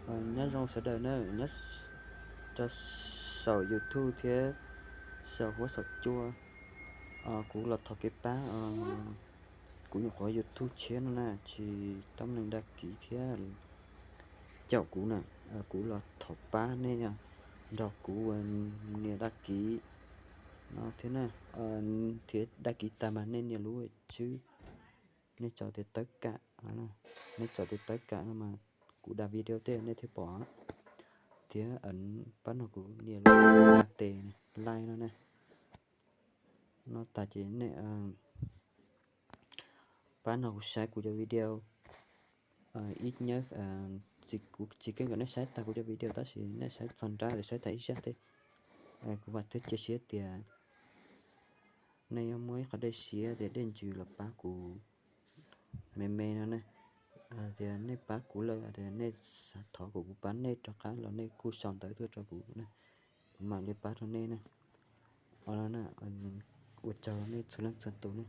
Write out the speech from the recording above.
Nyob zoo sawv daws na, nyob rau saum YouTube thiab saum huab saum cua. Kuv los thov kev pab, kuv nyuam qhuav YouTube tshiab no na, tsis tau neeg dag kiv thiab caum kuv na. Kuv los thov pab nej nrog kuv nias dag kiv no thiab na, thiab dag kiv tag mas nej nias lub tswb, nej tso tias tawb kam, nej tso tias tawb kam no mas kuv da video tej nej thiaj pom. Thiab pab no kuv nias lub tes like no na. No tas ces nej pab no kuv saib kuv cov video ib nyab, kuv tsis keeb kom nej saib tag kuv cov video tab sis nej saib txog nrab es saib tag ib zaj tej. Kuv vam thiab cia siab tias nej yuav muaj ib qhov dej siab tias dej ntsws los pab kuv me me no ne. Tias nej pab kuv lawm tias nej xav thov kom kuv pab nej rov qab los nej kuj sau ntawv tuaj rau kuv na, kuv mam li pab rau nej na. Ua tsaug nej txhua leej txhua tus ne.